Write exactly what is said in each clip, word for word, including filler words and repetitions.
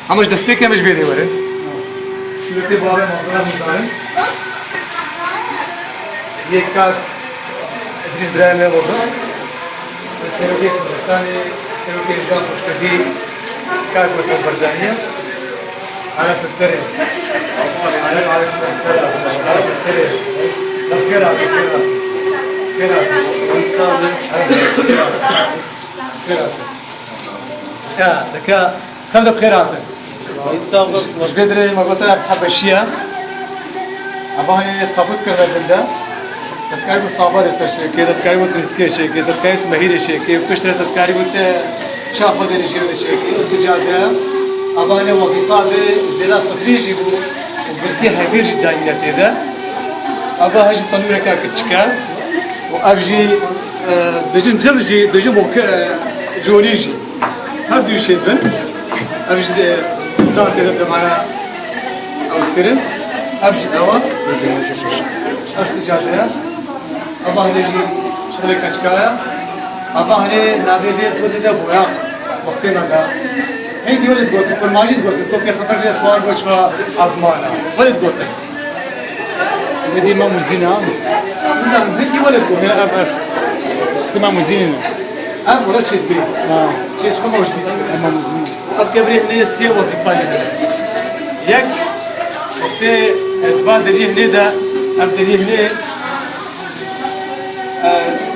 Hema ji destpêkê me ji vê dê werin. Sûretê bavê Mazlûm Muzalim. Yê kak Îdrîs birayê me orada. Serokê Kurdistanê, serokê Êzîdiya Xoşkerdî, kak Wesel Barzanî ye. Ara se serê. Ara, ara se serê. Ara se serê. Xêr hatin, xêr hatin. Xêr hatin. Xêr hatin. Ya, deka, xev de bi xêr hatin. Ji vê dirê me gote ev Hebeşiye. Eva heye qebûl kirine binde. Te dikarî bi Sabarê ser çêkê, te dikarî bi Tirîskê çêkê, te dikarî bi Mehîrê çêkê, piştre te dikarî bi te çax xwe derê jê çêkê. Û sica de, eva hene wezîfa de dêla sifrê jî bû û girtiyê hevêr jî dayîne tê de. Eva he jî tenûreka kiçik e û ev jî, e, bêjin cil jî, bêjin bo ke, e, conî jî. Her du jî bin. Ev jî de dar tê de pêmane ew kirin. Ev jî ew e. Ev sicade ye. Eva hene jî şixulê keçika ye. Eva hene navê vê xwedê de boya. Wextê me de. Hingî welê digotin, kurmanî digotin. To pêxember lê swar bû çima ezmana. Welê digotin. Nedî Memûzîn e. Nizanim, hingî welê digotin. Ev, ev. Ti Memûzînî ne. Ev were çêdibî. Ha. Çêçixê me ji bî. Ev Memûzîn e. Ev kevirê hinê sê wezîfa lê hene. Yek, wextê, e, va deriyê hinê de, ev deriyê hinê, e,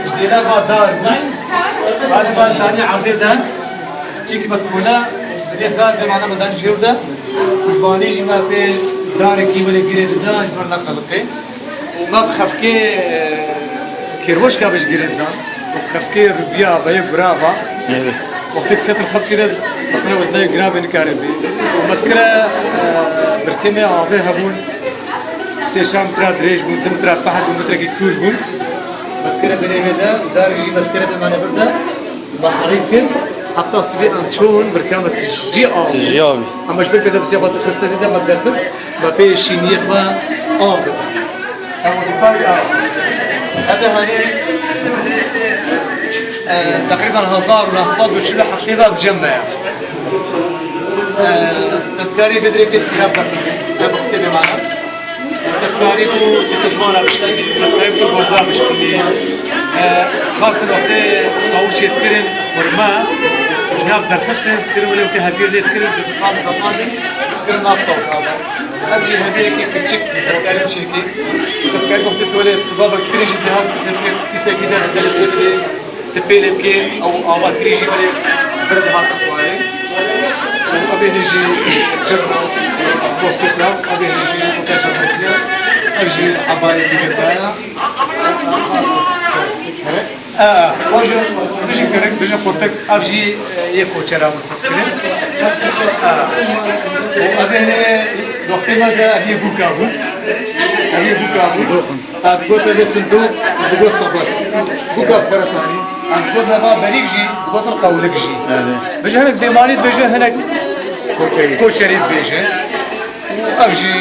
ji dêla va dar bû. Galiba danî erdê de, çîkî me kola, deriyê dar bê mane me danî jêr de. Û ji vanê jî me pê darekî welê girê dida, ji ber nexeliqê. Û me bi xefkê, e, kêrweşka be ji girê didan. Û bi xefkê rûviya veyê gurava. Evet. Wextê diketin xefkê de, bixwîne weznayê giran bê nikare bê. Û me dikire, e, birkê me avê hebûn. Sê çar metre dirêj bûn, du metre pehd bûn, metrekî kûr bûn. Me dikire binê wê de, darê jî me dikire binê vir de. Me herî kir, heta sibê em çûn, birka me tijî av bû. Tijî av bû. Em ji ber pê de destê xwe dixiste dê de me derxist, me pê şîniyê xwe av dida. Em wezîfa wî ev e. Ev de hanê, e, teqrîben hezar û neh sed û çil û heftê ve bi cem me ye. E, te dikarî bidirê pê sîra biqînî. Ev bi kitêbê me ne. Te dikarî ku tu zimana bişkînî, te dikarî ku tu goza bişkînî. E, xastin wextê sawû çêdikirin, xurma, ji nav derxistin, dikirin wele weke hevîr lê dikirin, diqandin, diqandin, dikirin nav sawû de. Ev jî hevîrekî kiçik, te dikarî çêkî. Te dikarî wextê tu wele tu bavek tirî jî dihat, tu dikir kîsekî de, delistê bidê. Ti pêlê bikê, ew ava kirî jî welê bir dihate xwarê. Û ev ê jî cirna, bohtuka, ev ê jî bohtuka cirna. Ev jî ebayê digirda ye. E, o jî, bijî kirin, bijî qurtik, ev jî, e, yê koçera min kirin. E, û ev ê doxtê me de ev yê bûka bû. Ev yê bûka bû. Em digot ev ê sindoq, em digot sebet. Bûka bi xwe re tanî. Em digot nava berîk jî, digotin qewlik jî. Belê. Bêje hinek dêmanî dibêje, hinek koçerî, koçerî dibêje. Ev jî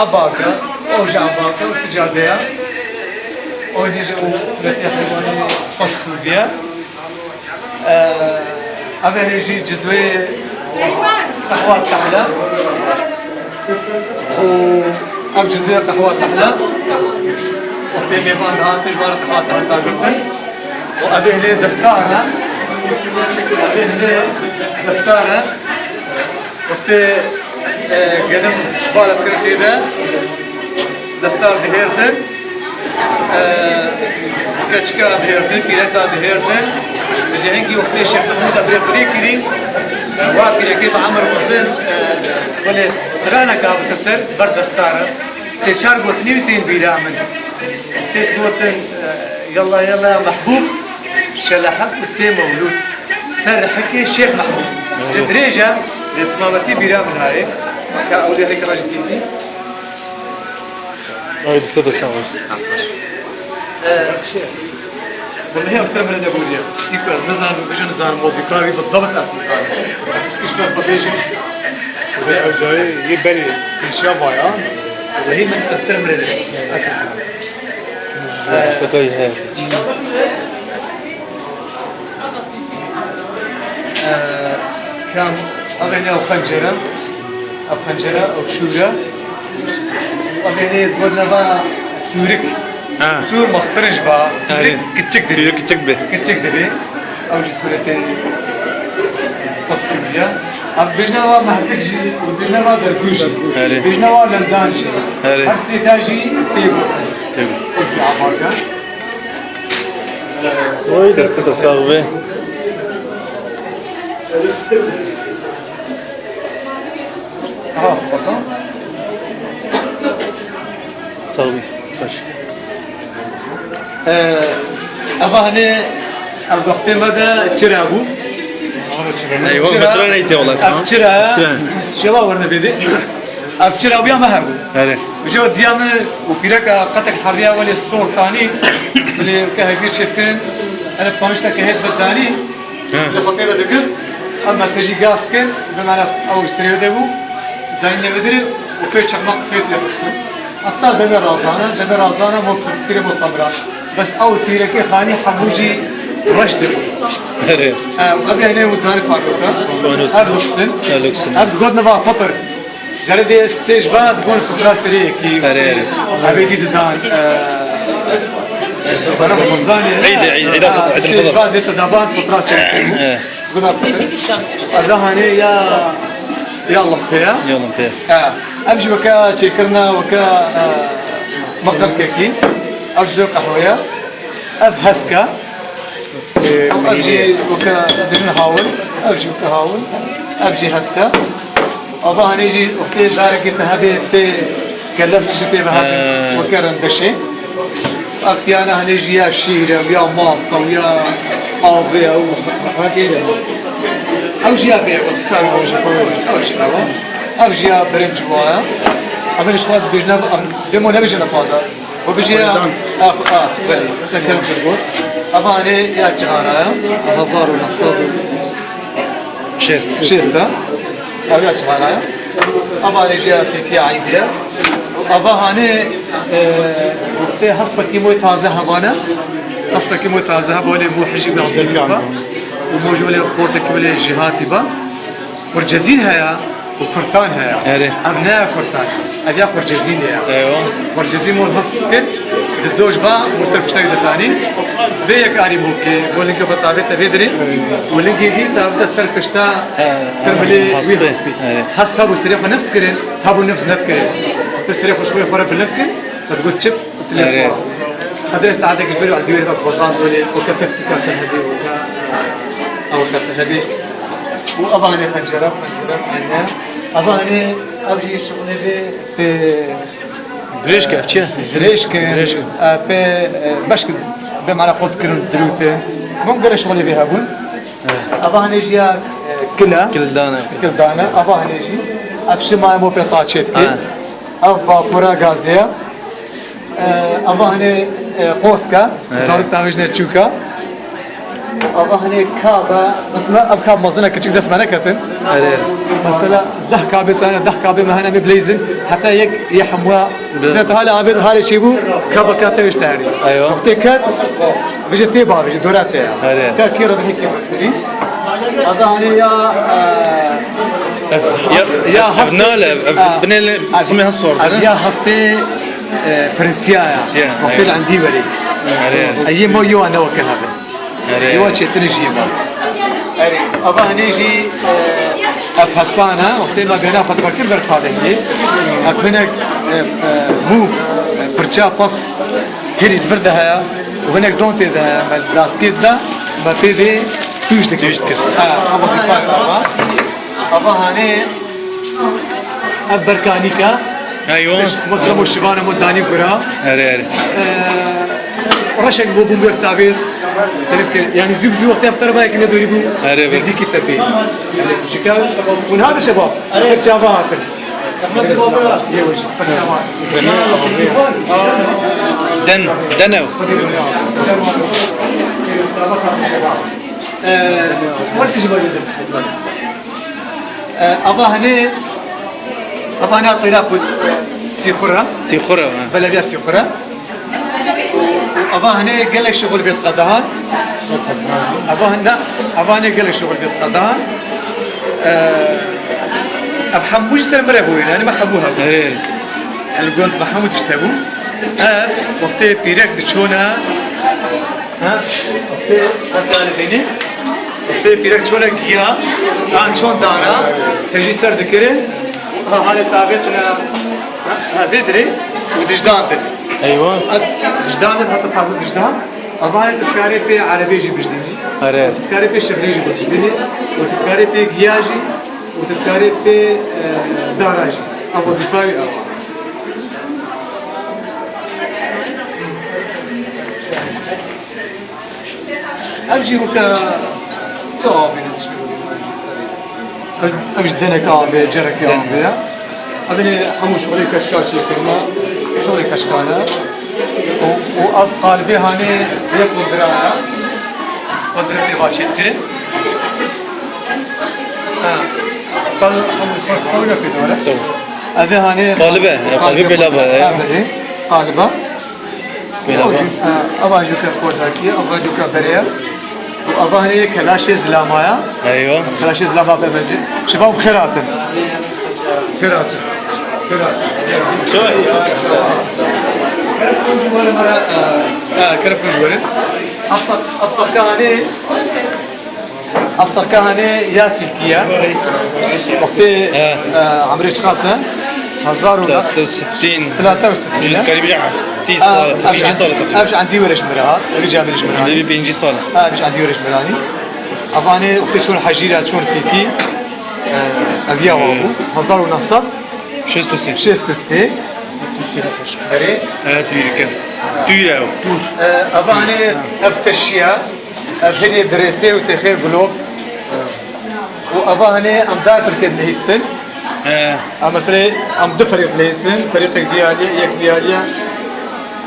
ebak e, ew jî ebak e, ew sicade ye. Ew jî ji ew sûretê heywanî xweş kûviye. Ev ê jî cizwê qehwa tehle. Û ev cizwê qehwa tehle. Wextê mêvan dihatin ji wan re qehwa tehle dagirtin. Û ev ê destar e. Ev ê destar e. Wextê, e, genim bala kirtî de destar dihêrtin, e, keçika dihêrtin, pîreka dihêrtin. Ji hingî wextê Şêx Mehmûd ev rê xwedê kirî, e, wa pîrekê bi emir mezin, e, welê straneka bike ser ber destarin. Sê çar gotinî wî tên bîra min. Tê gotin, e, yalla yalla ya mehbûb, şeleheq û sê mewlûd. Ser rihekê Şêx Mehmûd. Ji dirêj e, lê timametî bîra min hayê. Ka ew lê herî kira ji tîpî. Ay, diste de sağ ol. E, Wellehî ew ser min re nebûriye. Çîku ez nizanim, bijî nizanim, wezîfa wî bi dabit ez nizanim. Ez tişkî ji ber xwe bêjim. Vê ew carê yê berê pêşiya vaya. Wellehî min ew ser min re ne. Ez nizanim. Şakayê he. Ee, kam, ev ê ne ew xencere. Pencere, ew şûr e. Ev ê dibêjne va tûrik. Ha. Tûr mestir e ji va. Tûrik kiçik dibê. Tûrik kiçik dibê. Kiçik dibê. Ew jî sûretê qesqî bûye. Ev dibêjne va mehtik jî, dibêjne va dergû jî. Erê. Dibêjne va lendan jî. Erê. Her sê te jî tê gotin. Tê gotin. Ew jî avaze. Oy, destê te sax be. Aha, bakalım. Sax be. Baş. Ee, eva hani ev wextê me de çira bû. Eyvah, çira. Betran eğitim olarak. Ev çira. Çira. Şeva werne bedi. Ev çira wîya me hebû. Erê. Ji diya min û pîreka qetek heriya welê sor tanî. Bilê ke hevîr çêkirin. Ene pançteke hêt bi danî. He. Li xwe pê ve dikir. Em me tejî gaz dikir. Bi mene ew ji serê de bû. Dayîn nevedirê û pê çakmak pê tê xistin. Heta deme razana, deme razana mo kirê mo qebra. Bes ew tîrekê xanî hemû jî reş dibû. Erê. Ev, ev yani ew zanî farkisa. Ev luksin. Ev luksin. Ev digot neva fitr. Gerê dê sê ji ba dibûn fitra serê yekî. Erê, erê. Evê dî didan, e, bana Ramazanê. Eyd, eyd, eyd, ha, eyd, sê ji ba dê te daban fitra serê yekî. Erê. Guda fitra. Eda hanê ya, ya Allah pêya. Ya Allah pêya. Ha. Ev jî weke çêkirina, weke, e, maqerkekî. Ev jî qehweya. Ev heska. Ev jî weke dijin hawin, ev jî weke hawin, ev jî heska. Ava hanê jî wextê darekê te hebê tê kelem tiştê tê ve hebê He. weke rendeşê. Ev tiyane hanê jî ya şîr e, ya mast e, ya avê e, û hekê de. Ew jî ya vê wezîfe ew jî ew jî ew jî ew. Ev jî ya birinci wa ye. Ev jî xwe dibêjne, ev demo nebêjine fada. Xwe bijî ya, Xwêdan. Ah, ah, belê, te kerem kir got. Eva hanê ya çi ara ya? Hezar û neh sed û şêst. Şêst, ha? Ev ya çi ara ya? Eva hanê jî ya fêkiya eydî ye. Eva hanê, e, wextê hespekî moy taze hebane. Hespekî moy taze hebane, mo hijî bi hespekî ba. Û mo ji welê xortekî welê jî hatî ba. Xurcezîn heye û kurtan heye. Erê. Ev ne ya kurtan. Ev ya xurcezîn e ya. Eywa. Xurcezîn mol hest kir, di doj va mol ser piştek ditanî. Vê yek arî mûkê, bo linke xwe tavê te vê dirê. Û lingê dî tavê te ser pişta, He, ser milê wî hespê. Hespî. Erê. Hest hebû serê xwe nefs kirin, hebû nefs net kirin. Te serê xwe ji xwe xwe re bilind kir, te digot çip. Erê. Qedrê saetek ji ber û dîwêr ve xwezan dolê, weke tepsîka te hebê, weke, ew weke te hebê. Û eva hanê xencere, xencere, xencere. Eva hanê ev jî şixulê vê pê dirêj ke, ev çi ye? Dirêj ke. Dirêj ke. E, pê, e, beşk be mala qot kirin dirûte. Bim gere şixulê vê hebûn. Eva hanê jî ya, e, kile. Kildane. Kildane. Eva hanê jî. Ev şima mo pê taçê dike. Ha. Ev vapora gazê ye. E, eva hanê, e, qoska. Evet. Zarok tavêjne çûka. Eva hanê kabe. Mesela ev kab mezin e, kiçik dest me neketin. Evet. Mesela deh kabê tane, deh kabê me hene me bleyzin. Heta yek ye hemwa. Bi- Zet hala avê, halê çêbû, kaba ka tevêj te herî. Eywa. Wextê ket, vêje tê bavêje, dora te ya. Erê. Ka kê re bihekî mesirî. Eva hanê ya, e, Ev, ya, has-, ya ev hastê-, nale, ev, ev ha, binê li ev, simê hastê ev ordine. Ya hastê, e, Fransiya ya. Fransiya, wextê eywa. Li endî werê. Erê. Ê yê mo yewa ne weke hebe. Erê. Yewa çêtinê jî yê me. Erê. Eva hinê jî, e, ev hesan e. Wextê me bêhna xwe dibe kir ber qadengê. Ev hinek, e, e, mû, e, pirça pas herî di vir de heye. Û hinek don tê de heye. Me daskê dida, me pê vê tûj dikir. Tûj dikir. Ha, ev wezîfa ava. Ava hanê ev berkanîka. Eywa. Mesela mo şivana mo danî gura. Erê, erê. Ee, reşek bo bûn ber tavê. Demek ki, yani zî zî wextê eftar bayek ne dorî bû. Erê, be. Nêzîkî te bê. Ji ka hûn hate şebab. Ser çava hatin. Den, den ew. Ee, wextê ji bo Ee, ava hanê, ava hanê teyra xwe Sîxura. Sîxura, ha. Belediya Sîxura. Ava hanê gelek şixul vê qedahan. Ava hanê, ava hanê gelek şixul vê qedahan. Ee, ev Hemû ji ser min re bûyî, yanî me hemû hebû. Erê. Li gund me hemû tişt hebû. Ev wextê pîrek diçûne, ha, wextê, wextê li dînê, wextê pîrek çûne giya, an çûn dara, te jî ser dikirin, ha, halê tavê tune, ha, ha, vê dirê û dijdandin. Eywa. Ev dijdandin heta taze dijdan. Ev hanê tu dikarê pê erebê jî bijdinî. Erê. Tu dikarê pê şixlê jî bijdinî. Û tu dikarê pê giya jî. Û tu dikarî pê, e, dara jî. Ev wezîfa wî ew. Ev jî weke tu avê ne tişkil. Ev, ev jî deneke avê, cereke avê ye. Ev ê hemû şixulê keçika çêkirine, şixulê keçika ne. Û, û ev qalibê hanê yek qulbira ye. Qulbira tê va çêkirin. Ha. Qal-, qal-, sawîna pê dore. Sağ ol. Ev ê hanê Qalibe, ya, qalibe pêlava, ya. Ha, belê. Qaliba. Pêlava. Ha, ava jûke kordakî, ava jûke berê. Û ava hanê kelaşê zilamaya. Eywa. Kelaşê zilama be bence. Şiva û xêr hatin. Xêr hatin. Xêr hatin. Çay. Kerem kuncî were mara, e, e, kerem kuncî were. Afsak, afsak hanê. Ev serka hanê ya fîkî ye. Wextê, he, e, emrê çiqas e? Hezar û... Tlata û sitîn. Tlata û sitîn e. Karî bî heftî sal, pêncî sal e teqrîben. Ev ji endî were ji min re hat. Ev ji emrê ji min re hat. Ev pêncî sal e. Ha, ev ji endî were ji min re anî. Ev hanê wextê çûn hecî re, çûn fîkî. E, ev ya wan bû. Hezar û neh sed. Şêst û sê. Şêst û sê. Erê. Evet, tûyî dikim. Tûyî ew. E, ev hanê ev teşiya. Ev herî diresê û têxê gulok. Û eva hanê em dar pirkê dilihîstin. He. Em meselê em du ferîq dilihîstin. Ferîqek vî alî, yek vî alî.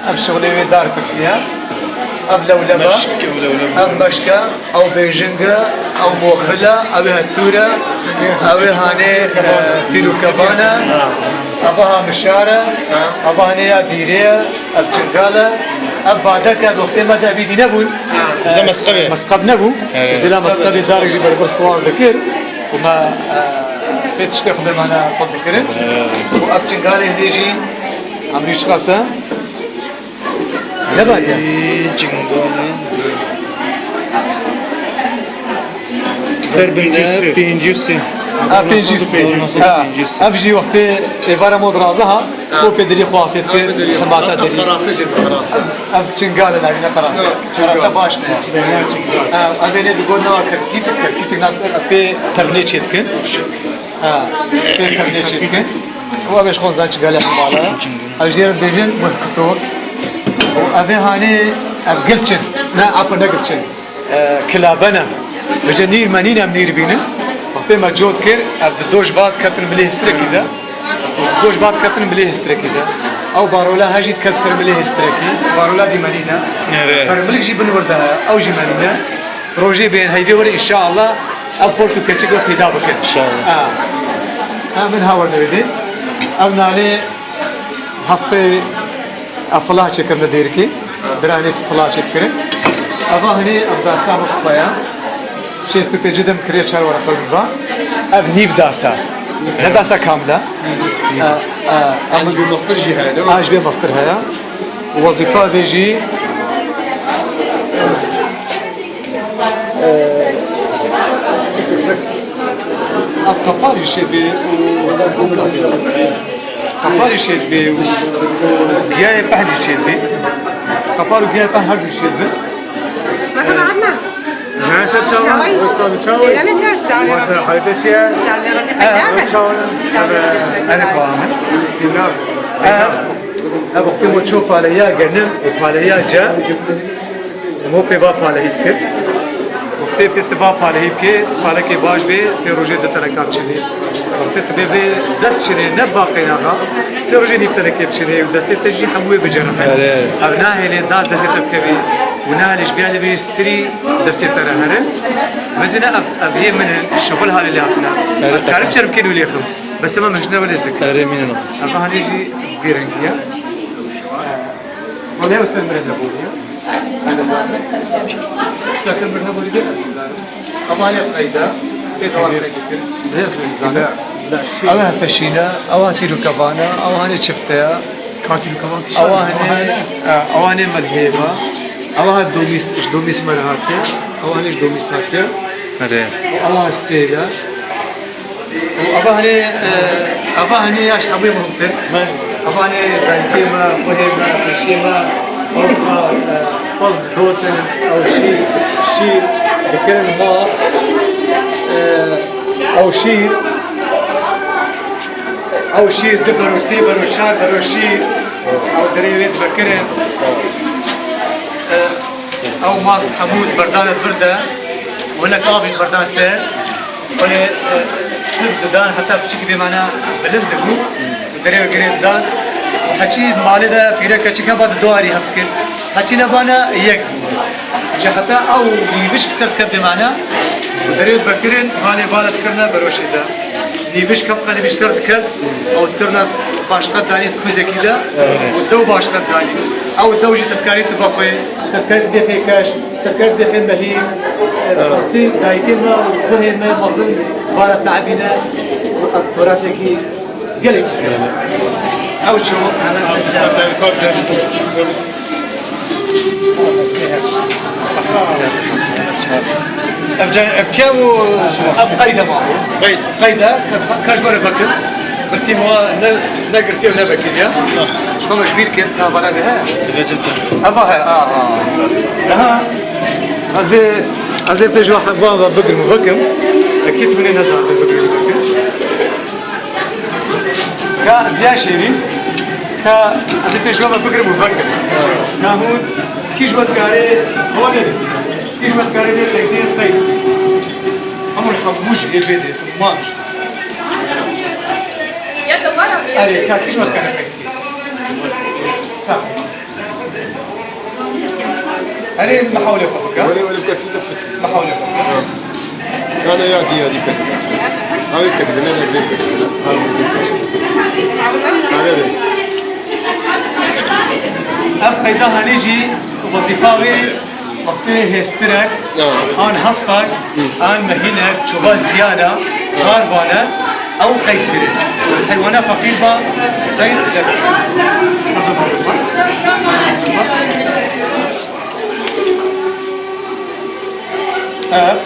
Ev şixulê wê dar pirkiye. Ev lewleba. Meşk, ew lewleba. Ev meşke. Ew bêjing e. Ew moxil e. Ew ê hetûr e. Ew ê hanê, e, tîr û keban e. Ha. Eva ha mişar e. Ha. Eva hanê ya dîrê ye. Ev çingal e, ev badek e, wextê me de evî dî nebûn. Ji de mesqeb e. Mesqeb nebû. Evet. Ji de la mesqebê darek jî ber vir siwar dikir. Û me, e, pê tiştê xwe me ne xwe dikirin. Evet. Û ev çingalê hindê jî emrî çiqas e? Ne bariye? Ee, çingalê. Ser bin de pêncî û sê. Ha, pêncî û sê. Ha, ev jî wextê êvara mod raza ha. Ha. Bo pêderî xwasê dikir, ev pêderî, xemata ev derî. Qerase jî, qerase. Ev, ev çingal e, navîne qerase. Ha, çingal. Qerase baş ne ya? Ha, çingal. Ha, ev ê bi got nava kirkîtik, kirkîtik nav, pê ternê çê dikin. Ha, pê ternê çê dikin. Û ev ê ji xwe zan çingale hemala. Ev jê re dibêjin guhkitor. Û ev ê hanê, ev gilçin. Ne, afo ne gilçin. E, kilaben e. Vêce nîr me nîn em nîr bînin. Wextê me cot kir, ev di doj vat ketin milê hêstirekî de. Û di doj vat ketin milê hêstirekî de. Ew barola he jî diket ser milê hêstirekî. Barola dî me nîn e. Evet. Permilik jî bin wir de heye. Ew jî me nîn e. Rojê bên heyvê were înşallah ev xort û keçik we peyda bikin. İnşallah. Ha. Ha, min ha werde wê dê. Ev nalê Hespê ev filah çêkirine dêrikê. Biranê çi filah çêkirin. Eva hinî ev dasa bi xweya. Şêst û pêncî dem kiriye çar were xwe biba. Ev nîv dasa. Ne dasa kamil e. E, e, ev ji bê mestir jî heye, değil mi? Ha, ji bê mestir heye. Wezîfa vê jî Ev qepalî şêbê û qepalî şêbê û, û giyayê pehlî şêbê. Qepal û giyayê pehl her du şêbin. Merhaba Adnan. Ne ser çawa? Çawa? Hoş geldin, çawa? Selam, çawa? Baş, hayırlı şey. Selam, Rabbi, hayırlı. Çawa? Selam, Rabbi. Erê, erê, fahamin. Dinler. Ev, ev wextê me ço paleya genim û paleya ce. Mo pê va palehî dikir. Wextê pê tu va palehî bikê, palekê baş bê, pê rojê di teneka biçinê. Wextê tu bê vê dest biçinê, ne bi va qeynaxa, pê rojê nîv tenekê biçinê û destê te jî hemû wê biceriqe. Erê. Ev nahêlê da destê te bikevê û nahêlê ji vîya lê vê jî stirî destê te re herin. Mezîne ev, ev yê min in, şixul halê lê hatine. Erê, ez dikarim çerm kên û lêxim. Bes ema min ji ne welê zik. Erê, mînin o. Ev hanê jî vê rengî ye. Wele ew ser min re nebûriye. Îşte ser min re nebûrî bê ez nizanim. Ama hale qeyda, pê dewa qeyd dikir. Lê ez wê nizanim. Ew hevpeşîn e, ew ha tîr û kevan e, ew hanê çifte ye. Ka tîr û kevan kî Ew çawa? Hanê, e, ew hanê melhêv e. Ew ha domîs, ji domîs me re hatiye. Ew hanê ji domîs hatiye. Erê. Ew ha sêr e. Û eva hanê, e, eva hanê ya ji hemû muhimtir. Me. Eva hanê dayikê me, xwehê me, xweşiyê me, ew, e, e, xwez didotin, ew şîr, şîr dikirin mast. E, ew şîr, ew şîr di bero, sê bero, çar bero şîr, ew derê wê divekirin. E, ew mast hemû berdan vir de, hinek av jî berdan ser. Olê, e, tu didan heta piçikî bê mana bilind dibû. Derê ve girê didan. Û heçî malê de pîrek keçik heba di duarî hev dikir. Heçî nebana yek bû. Ji heta ew nîvişk ser dikevdê mana. Û derê ve vekirin, malê bala dikirine beroşê de. Nîvişk hevqa nîvişk ser dikev. Ew dikirine başqet danî di kuzekî de. Û dew başqet danî. Ew dew jî te dikarî tu vexwê. Te dikarî tu dêxê keş. Te dikarî tu dêxê mehî. Rastî dayikê me û xwehê me mezin vara te'bîne û ev turasekî gelek. Ew ço. Ev can, ev çiya bû? Ev qeyde ma. Qeyd. Qeyde, kaj, kaj bare bakın. Birtî hava ne, ne girtiye ne vekiriye. Şkoma ji bîr kir, ha, bana bir, he? Eva he, aha. Aha. Ez ê, ez ê pêş ve hevvan ve bigrim, vekim. Ekî tu ne zaten bigrim, vekim. Ka diya şêrî, ka ez ê pêş ve bigrim û vekim. Ka hûn kî ji we dikarê, hava ne? Kî ji we dikarê vê qeydê qeyd? Hemû hemû jî ê vê dê, maş. Erê, ka kî ji we dikarê qeyd? Tamam. Erê, mihawle xwe bike. Wele, wele, kefî de fikir. Mihawle xwe bike. Ha. Kana ya diya dikkat. Abi kefî de ne ne bir kefî. Abi bir kefî. Çare be. Ev qeyda hanê jî wezîfa wê wextê hêstirek, Ya. an hespak, an mehînek, çoba ziyana, Ya. kar vane, ew qeyd kirin. Bes heywana feqîr ba, qeyd dek. Ev. Ev.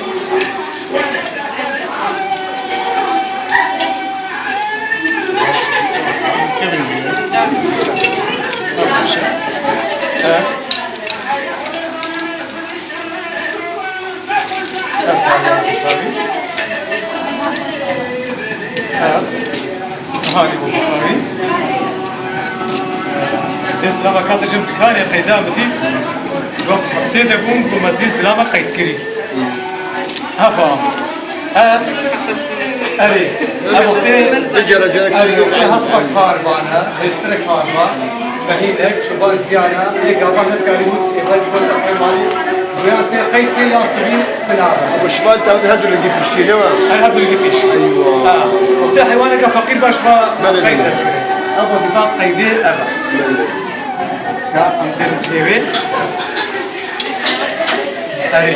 Ev. Ev. Halî Bozoklarî. Dê silama ka dijim dikarê qeyda min dî. Wek hepsê de bûm ku me dî silama qeyd kirî. Hefa. Ev. Erê. Ev wextê. Bi cere cere Erê, kirî. Wextê hespa karvane, hêstirê karva. Behînek, çoban ziyana, ê gava ne dikarî bû, ê ber bû, ê malî. Goya te qeyd kê ya sivî. Û şimal te her du lingî piştî, ne wa? Her, her du lingî piştî. Eywa. Ha. Wextê heywaneke feqîr baş ba Belê, qeyd belê. Ev wezîfa qeydê ev e. Belê. Ya, em derin cihê wê. Erê.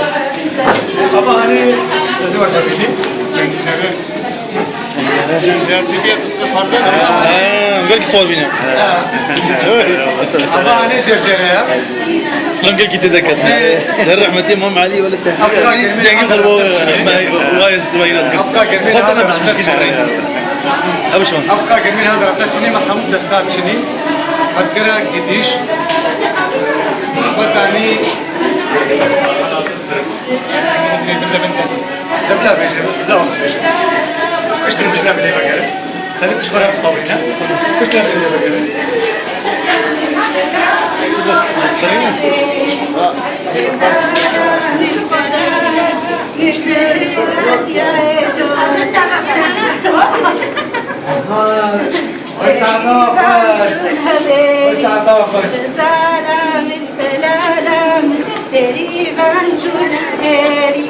Ama hani, ez ê we bibînim. Cenk, cenk. Ha, belkî sor bîne. Ama ne cercere ya? Lan belkî te deket. Ser rehmetî Mam Elî wele te. Dengî xwe bo, me, wayes dwayî ran. Afka germê ne hadir rasa çinî. Ev şon. Afka germê ne hadir rasa çinî, me hemû desta çinî. Hevkera gidiş. Vatanî. Bila bêje, bila bêje. Piştre piştre bilê vegere. Tabii tişt xwe re sabirîne. Piştre bilê vegere. Aha. Wê saeta xweş. Wê saeta xweş. Zala min delala min derî van çûne berî.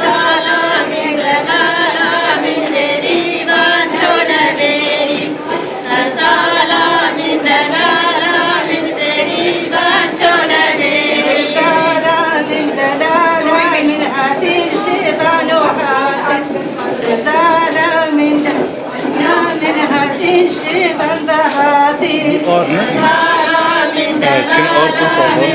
Zala min delala min derî van çûne berî. Zala min delala min derî van çûne berî. Zala min delala min hatî şêbano hatin. Zala min delala Ar ne? Evet, yine ar konser var.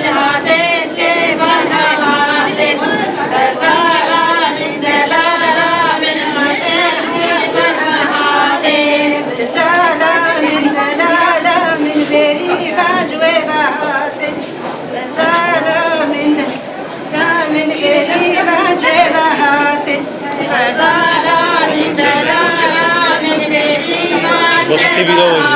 Başka bir daha olacak.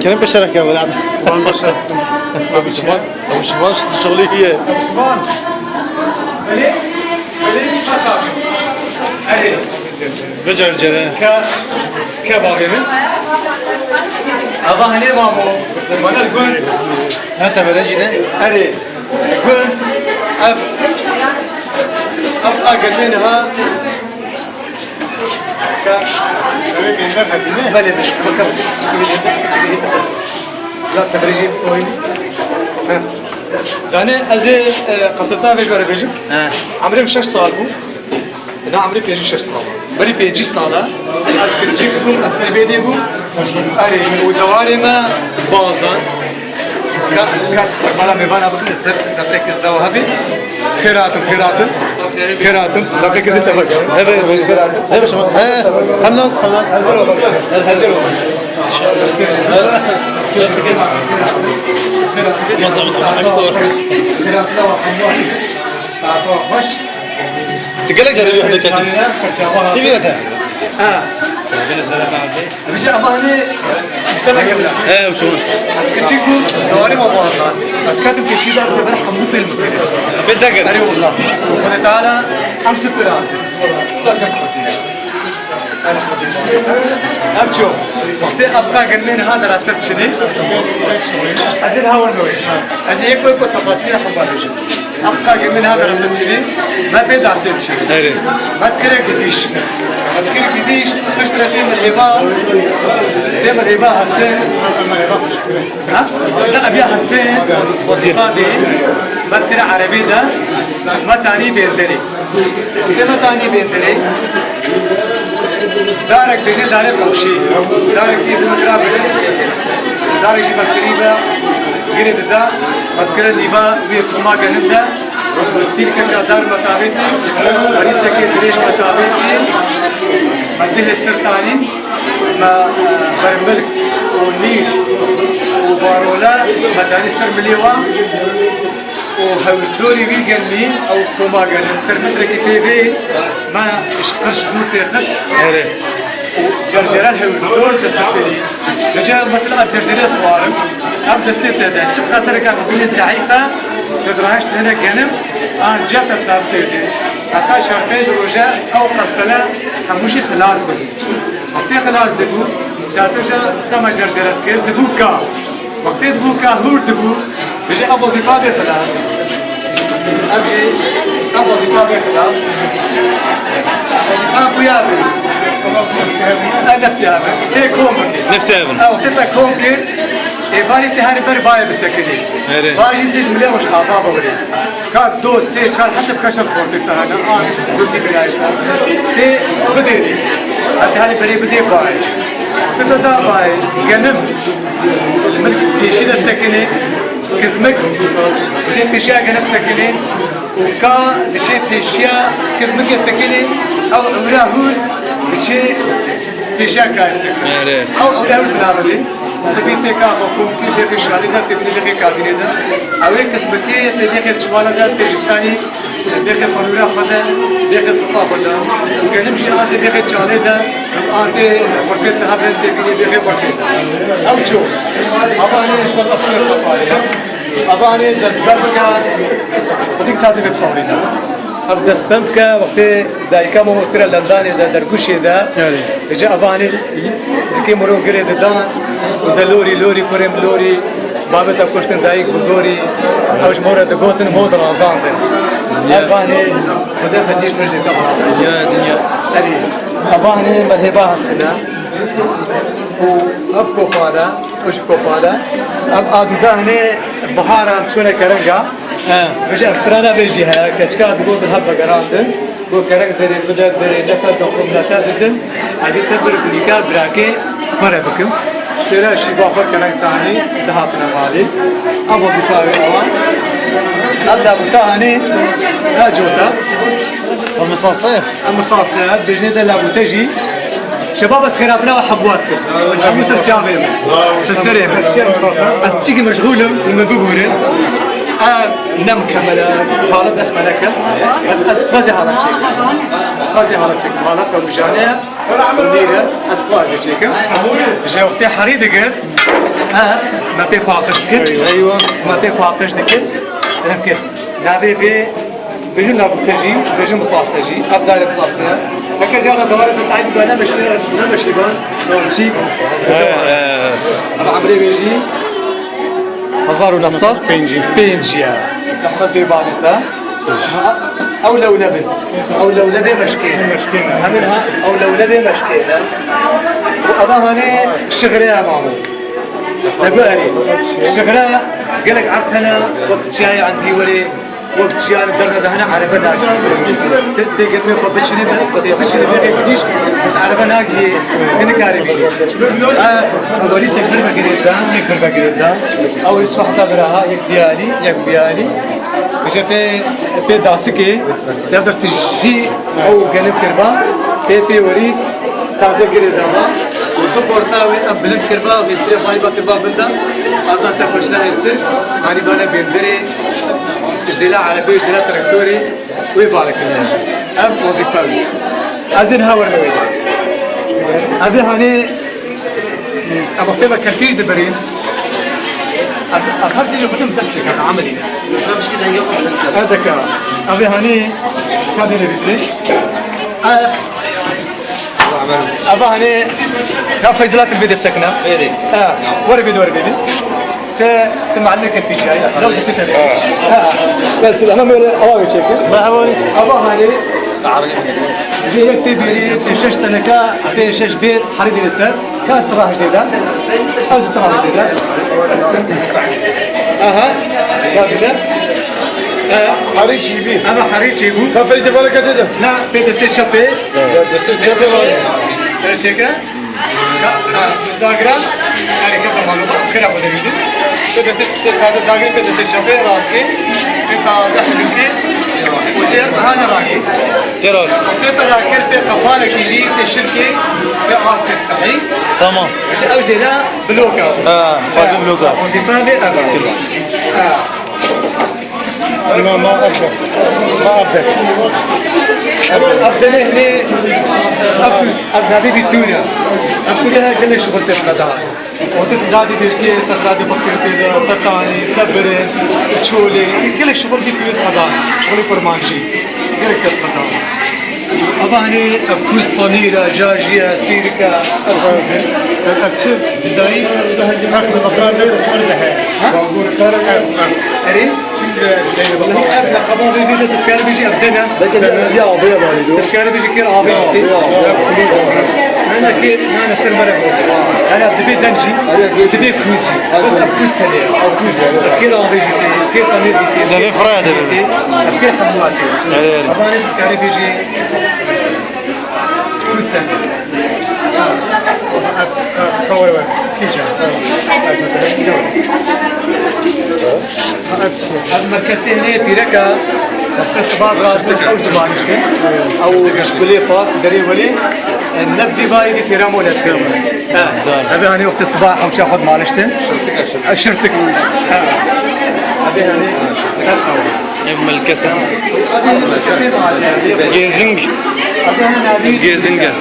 Kerem peşerek ya, Velat. Van başa. Abi şivan, abi şivan şu şoğlu ye. Şivan. Öyle, öyle bir pas abi. Hadi. Becer cere. Ke, ke bavê min. Ava hene mamo. Bana gön. Ha, tebere cine. Hadi. Gön. Ev, ev a gelmên ha. Ka, ev ê bênber hebîne? Belê, belê. Baka çik, çik, çik, çik, bes. La tebrejî soyî. Ha. Zanî, ez ê, e, qiseta vê jware bêjim. He. Emrê min şeş sal bû. Na emrê pêncî şeş sal. Berî pêncî sala ez kircik bûm, ez serbêdê bûm. Erê, û dewarê me bazdan. Ka, ka istiqbala mêvana bikin, ez de, deqek ez dewa hebê. Xêr hatin, xêr hatin. Xêr hatin. Deqek ez tebek. Evet, evet. Evet, şima. He, hemdan, hemdan. Hazır olun. Hazır olun. Xêr hatin. Xêr hatin. Xêr hatin. Xêr hatin. Xêr hatin. Xêr hatin. Tu gelek carî wî xwedê ketî. Tî vî re te. Ha. Vî ji ama hani işte ne geldi? He, şu. Eskicik bu, davarê me bazdan. Ez ketim pêşî de te ber hemû pêl bikir. Bê de gel. Erê wallah. Xwedê Teala em sitira. Sadece Ev ço, wextê ev qa girmên ha derase dişinê, ez ê niha wer newê. Ez ê yek yek tefasîlê hemba bêjim. Ev qa girmên ha derase dişinê, me pê dersê dişinê. Erê. Me dikire gidîş. Me dikire gidîş, piştre tê min hêva, tê min hêva Hesên. Ha? Ne, ev ya Hesên, wezîfa dê, me dikire erebê de, me tanî bênderê. Dê me tanî bênderê. Darek bêje darê qewşî. Darek î dû metra bide. Darek jî mesirî be. Girê dida. Me dikire nîva wî quma genim de. Stîl keka dar me tavêtî. Herîsekê dirêj me tavêtî. Me dihê sirtanî. Me, e, bermilk û nîr û barola me danî ser milê wan. û hewldorî wî genmî ew koma genim ser metrekî pê vê me ji qirş dûr tê xist. Erê. Û cercere hewldor difitilî. Vêca mesela ev cercere siwarim. Ev destê te de çi qetirka bibînê zeîf e, te dirahişt hene genim, an ca te tav tê de. Heta çar pênc roje ew qersele hemû jî xilas dibû. Wextê xilas dibû, çar pênc sema cercere dikir, dibû ka. Wextê dibû ka hûr dibû, dibêje ev wezîfa bê xilas. Ev jî, ev wezîfa bê xilas. Wezîfa ku ya bê? Ev nefsiya bê. Tê kom bikê. Nefsiya bin. Ew wextê te kom kir, êvarî tê herî ber bayê bisekinî. Erê. Bayê tê ji milê xwe ji ava biwirî. Ka do, sê, çar hesab ka çend xortê te hene, an gundî birayê te. Tê bidêrî. Heta herî berê bidê bayê. Ti te da bayê, genim. Milk pêşî de sekinê, kizmik diçê pêşiya genim sekinê û ka diçê pêşiya kizmikê sekinê, ew ewra hûr diçê pêşiya kayê sekinê. Erê. Ew ewra hûr binavê sibî tê ka xwe kom kir, bêxê şalê de, tê binê bêxê kadînê de. Ew ê kizmikê tê bêxê çivala de, tê jistanî. Dêxê panûra xwe de, dêxê zipa xwe de. Û genim jî an tê dêxê çalê de, an tê xurfê te hebin tê bînê dêxê xurfê de. Ew ço? Ava hanê ji xwe tefşer xwe parê. Ava hanê destber bike, xwedîk tazî vê bisewrîne. Ev destbend ke wextê dayika me got kire lendanê de, dergûşê de. Erê. Êca ava hanê zikê miro girê didan û de lorî, lorî, kurê min lorî. Babê te kuştin dayik bi gorî, ew ji me re digotin, mo dirazandin. Ev hanê Xwedê xetîş pişt dike. Ya dinya. Erê, ev hanê mezheba hesine. Û ev kopale, û jî kopale. Ev adûda hanê biharan çûne kerenga. He. Bêje ev strana vê jî heye, keçika digotin hev vegerandin. Got kerek zerê bide, derê nefe doxum nete didin. Ez ê te bir kulîka birakê xwe re bikim. Têra şîva xwe kerek tanî dihatine malê. Ev wezîfa wê ewa. Ev labuta hanê, ha cota. Ev misase. Ev misase, bêjnê de labute jî. Şebab ez xêratina we hebuwat kir. Hemû ser çavê min. Ser serê min. Ez çikî meşgûl im, li min bibûrin. Ev ne mukemel e, halet dest me nekir. Ez, ez qazê halet çêkim. Ez qazê halet çêkim. Halet ew mijane ye. Nîre, ez qazê çêkim. Ji wextê herî digir. Ev me pê paqij dikir. Eywa. Me pê paqij dikir. Ev kir. Navê vê Bêjin labûte jî, bêjin misase jî, ev darê misase ye. Heke cara dewara te tayî bibe, ne meşrî, ne meşrîban, ne çîk. He, he. Ev emrê wê jî hezar û neh sed pêncî. Pêncî ye. Rehmet bê bavê te. Ew lewle bin. Ew lewle bê meşkê. Meşkê. Hemin ha, ew lewle bê meşkê ye. Û eva hanê şixre ye mamo. Te got erê. Şixre gelek erd hene, wek çiyayê Endî werê. Wek çiyan derne de hene erebe nagihî. Ti tê germê xwe biçinî, tê biçinî vê rêk zîş, ez erebe nagihî, ti nikarî bînî. Ev, ev werî sek vir vegirê da, yek vir vegirê da. Ew werî sibah da vira ha, yek diyalî, yek biyalî. Bije pê, pê dasikê, ya dir tijî ew genim kirba, tê pê werîs, Taze girê daba û du xorta wê ev bilind kirba û hêstirê xwarî ba kirba bin da. Ev nas te xweşna hêstir, xwarî bane bênderê, ji dêla erebê, ji dêla traktorê wê bare kirine. Ev wezîfe wî. Ez ê niha werime wê de. Ev ê hanê, ev wextê me kerfîj dibirîn. Ev, ev her sî ji xwe dest çêke, emelî. Şuna pişkî dengê xwe bilind kir. Ev deke. Ev ê hanê, ka dê lê bîtirê. Ev Ava hanê ya Feyzila tu bê depsekina. Bêrê. Ha, were bê de were bê de. Te, te mahalle ke pijayı. Ya da site. Ha. Ben size hemen böyle awa geçeyim. Merhaba. Ava hanê. Bir yek pê bêrî, pê şeş teneka, pê şeş bêr, harî dêrê ser. Ka ez tirah dêda. Ez tirah dêda. Aha. Ya bir de. Herî çî bî. Ama harî çî bû. Ka Feyzê bereketê de. Na, pê destê çepê. Ya destê çepê var. Erçeke. Ka, ha, dagiran. Yani ka tamam. Xira bu demişti. Pê destê, pê taze dagir, pê destê çepê, rastê. Pê taze hülükê. Pê daha ne rakê. Tera. Pê te rakê, pê kafale kî jî, pê şirkê, pê av kestahî. Tamam. Ew jê de bloka. Ha, farklı bloka. Wezîfa vê ev e. Ha. Îmam ma Abde. Ma Abde. Abde ne, ne, Abdul, Abde bir dünya. Abdul ha gelek şuxul pê qeda. Otit dadî dêrkê, te xradê xwe kirtê de, te tanî, te birê, çolê, gelek şuxul bir dünya qeda. Şuxulê kurmancî. Gelek te qeda. Ava hanê ev kûz panîr e, jajî ye, sîrike, ev kûz e. Ev çi? Cudayî? Ev bi xefran ne, çar de he. Ha? Ev, ev. Erê? Çi de, de, de, Ev leqeba vê vê de tu dikare bêjî ev dene. Belki de, ya, avê ya, bari, Tu dikare bêjî kêr avê. Ya, ya, ya. Hene kêr, nane ser mere bu. Hene dibê den jî, Hadi, dibê kûz jî. Hadi. Bes ev kûz tele ye. Ev kûz ye. Kêr avê jî tê, kêr panîr jî tê. Devê firaya de bebe. Ev kêr hemû tê. Erê, erê. Ava hanê tu dikare bêjî. Kûsten. Kawre ver. Kîja. Ez merkezê nê pîreka, wextê siba ra bû ew ji baniştin. Ew gişkulê pas, derê welê, e, ne bî bayî dî têra mole têra mole. Ha, ev hanê wextê siba hewşa xwe maliştin. E, şirtik. Ha. Ev hanê, her ew. Ev melkese. Gezing. Gezing e.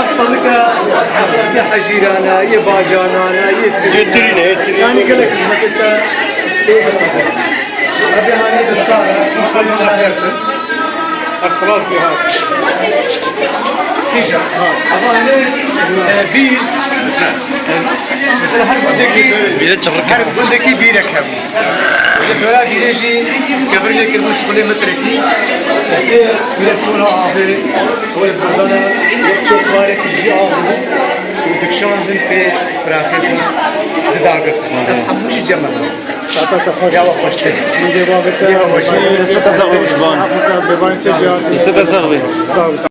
Ev salika, ev salika hecîrana, yê bacanana, yê Yê tirîne, yê tirîne. Yani gelek hizmetê te Rebê hanê destar e, xwedî xeber bin. Xelas bê ha. Kîja, ha. Ava hanê, e, bîr. Mesela her gundekî, Bîre çirrik. Her gundekî bîrek hebû. Li dora bîrê jî kevirlê kirbû şixulê mitrekî. Ê bîre çûna avê, wê berdana, yek çok barekî jî av bû. Û dikşandin pê firaxê xwe didagirtin. Hemû jî cem e. Saeta te xweş. Ya we xweştir. Min dê bavê te. Ya we xweştir. Destê te sax be, piştvan. Destê te sax be. Sağ ol.